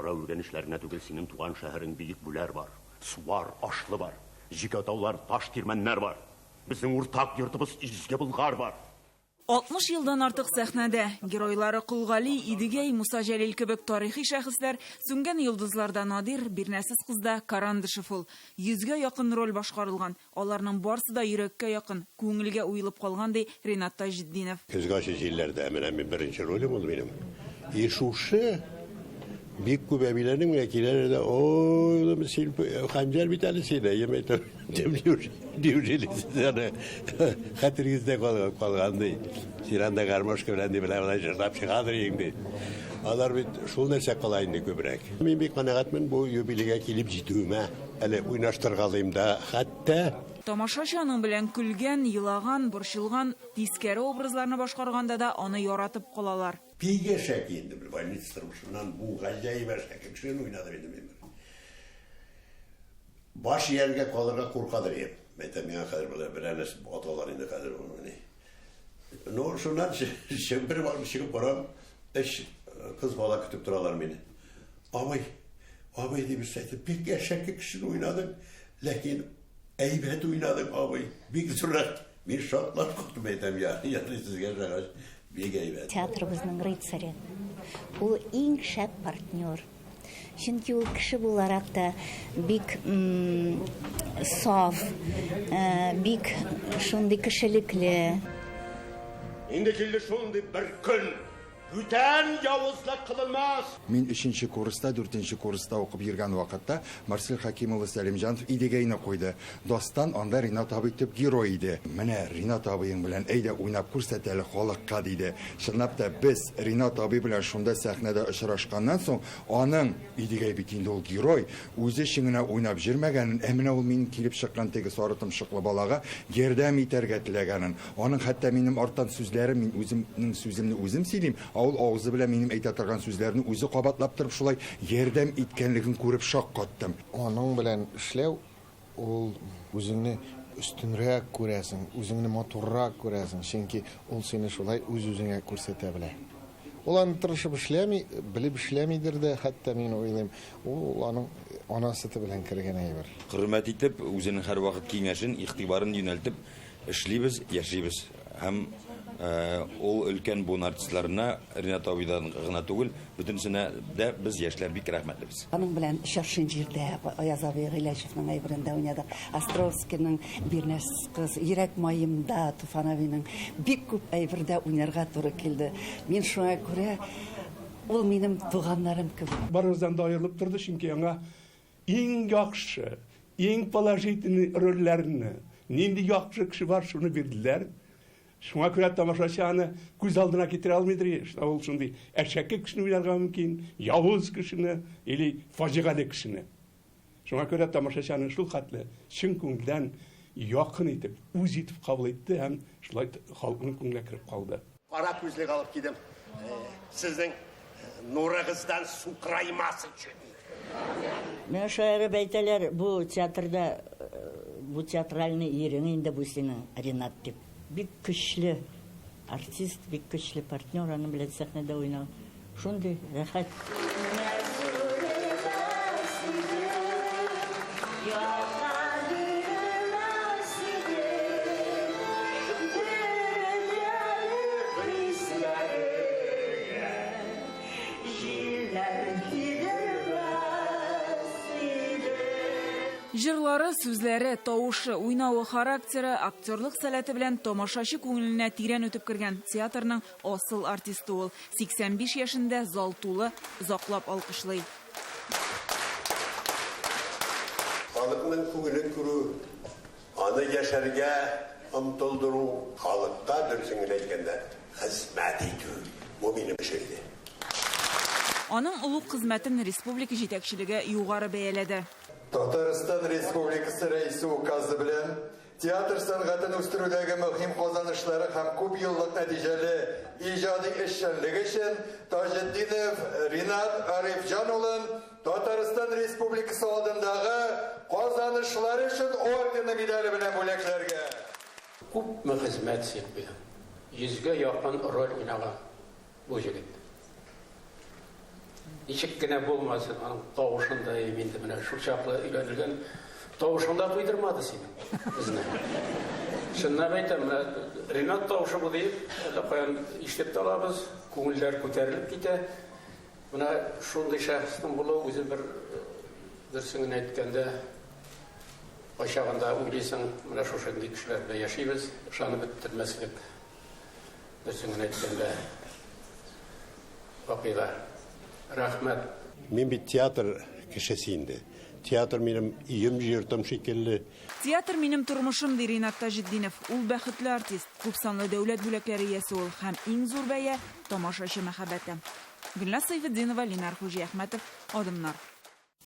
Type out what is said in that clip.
Бохара Үргәнечләр генә түгел, синең туган шәһәрең Бөек Бүләр бар, Сувар, Ашлы бар, Җикә таулар, таш кирмәннәр бар. Безнең уртак йортыбыз Изге Болгар бар. 60 елдан артык сәхнәдә. Геройлары Кол Гали, Идегәй, Муса Җәлил кебек тарихи шәхесләр, Сүнгән йолдызларда Надир, Бирнәсез кызда Карандышев ул. Йөзгә якын роль башкарылган. Аларның барсы да йөрәккә якын, күңелгә уелып калган, ди Ринат Таҗетдинов. Көзге ачы җилләрдә менә мин беренче ролем ул минем. И шушы бик күп әбиләрнең менә киләләр дә, ой, улым, син Хәнҗәр бит әле син, әйе, әйтәм. Неужели сез аны хәтерегездә калган, калган ди. Син анда гармошка белән ди, менә болай җырлап чыгадыр идең ди. Алар бит шул нәрсә кала инде күбрәк. Мин бик канәгатьмен бу юбилейгә килеп җитүемә. Әле уйнаштыргалыйм да хәтта. Тамашачы аның белән көлгән, елаган, борчылган, тискәре образларны башкарганда да аны яратып калалар. Бик әшәке инде бер больница тормышыннан бу гаҗәеп әшәке кешене уйнадым инде мин. Баш ияргә калырга куркадыр идем. Әйтәм, миңа хәзер болай берәр нәрсә аталар инде хәзер ни. Ну, шуннан бер барып чыгып барам, өч кыз бала көтеп торалар мине. Абый, абый дип әйтеп, бик әшәке кешене уйнадың, ләкин әйбәт уйнадың, абый, бик зуррак. Мин шатлап калдым, әйтәм, ярый сезгә ошагач, бик әйбәт. Театрыбызның рыцаре. Ул иң шәп партнер. Чөнки ул кеше буларак та бик саф, бик шундый кешелекле. Инде килде шундый бер көн, бүтән явызлык кылынмас! Мин өченче курста, дүртенче курста укып йөргән вакытта Марсель Хәким улы Сәлимҗанов Идегәйне куйды. Дастан анда Ринат абый төп герой иде. Менә Ринат абыең белән әйдә уйнап күрсәт әле халыкка, диде. Чынлап та, без Ринат абый белән шунда сәхнәдә очрашканнан соң, аның, Идегәй бит инде ул герой, үзе өчен генә уйнап җөрмәгәнен, ә менә ул минем килеп чыккан теге сары томшыклы балага ярдәм итәргә теләгәнен, аның хәтта минем арттан сүзләрен, мин үземнең сүземне үзем сөйлим, ә ул авызы белән минем әйтә торган сүзләрне үзе кабатлап торып шулай ярдәм иткәнлеген күреп шаккаттым. Аның белән эшләү ул үзеңне өстенрәк күрәсең, үзеңне матуррак күрәсең, чөнки ул сине шулай үз-үзеңә күрсәтә белә. Ул аны тырышып эшләми, белеп эшләмидер дә, хәтта мин уйлыйм, ул аның ана сөте белән кергән әйбер. Хөрмәт итеп, үзенең һәрвакыт киңәшен, игътибарын юнәлтеп Эшлибез, яшибез. Һәм ул өлкән буын артистларына, Ринат абыйдан гына түгел, бөтенесенә дә без, яшьләр, бик рәхмәтлебез. Аның белән Чыршын җирдә Аяз абый Гыйләҗевның әйберендә уйнадык. Островскийның Бирнәсез кыз, Йөрәк маемда Туфан абыйның бик күп әйбердә уйнарга туры килде. Мин шуңа күрә ул минем туганнарым кебек. Барыбыздан да аерылып торды, чөнки аңа Иң яхшы, иң положительный рольләрне, нинди яхшы кеше бар, шуны бирделәр. Шуңа күрә тамашачы аны күз алдына китерә алмыйдыр. Ул шундый әшәке кешене уйнарга мөмкин, явыз кешене или фаҗигале кешене. Шуңа күрә тамашачы аны шул хәтле чын күңелдән якын итеп, үз итеп кабул итте һәм шулай халыкның күңеленә кереп калды. Кара күзлек алып кидем. Сезнең нурыгыздан сукыраймас өчен. Миңа шаярып әйтәләр, бу театрда, бу театральный ирең инде бу синең, Ринат, дип. Бик көчле артист, бик көчле партнер, аның белән сәхнәдә уйнау шундый рәхәт. Җырлары, сүзләре, тавышы, уйнавы, характеры, актерлык сәләте белән тамашачы күңеленә тирән үтеп кергән театрның асыл артисты ул. 85 яшендә зал тулы, озаклап алкышлый. Халыкның күңелен күрү, аны яшәргә омтылдыру, халыкка, дөресен генә әйткәндә, хезмәт итү, бу минем эш иде. Аның олуг хезмәтен республика җитәкчелеге югары бәяләде. Татарстан Республикасы Рәисе Указы белән театр сәнгатен үстерүдәге мөһим казанышлары һәм күпьеллык нәтиҗәле иҗади эшчәнлеге өчен Таҗетдинов Ринат Гарифҗан улын Татарстан Республикасы алдындагы казанышлары өчен ордены медале белән бүләкләргә. Күпме хезмәт син куйдың. Йөзгә якын роль уйнаган бу җегет. Ничек кенә булмасын, аның тавышын да инде менә шул чаклы өйрәнелгән тавышың да туйдырмады синең безне. Чынлап әйтәм, менә Ринат тавышы бу диеп, әллә каян ишетеп тә алабыз, күңелләр күтәрелеп китә. Менә шундый шәхеснең булуы үзе бер дөресен генә әйткәндә, кайчагында уйлыйсың, менә шушындый кешеләр белән яшибез, ышанып бетермәслек. Дөресен генә әйткәндә, вакыйга. Рәхмәт. Мин бит театр кешесе инде. Театр минем өем, йортым шикелле. Театр минем тормышым, ди Ринат Таҗетдинов. Ул бәхетле артист. Күпсанлы дәүләт бүләкләре иясе ул. Һәм иң зур бәя, тамашачы мәхәббәте. Гөлназ Сәйфетдинова, Ленар Хуҗиәхмәтов, Адымнар.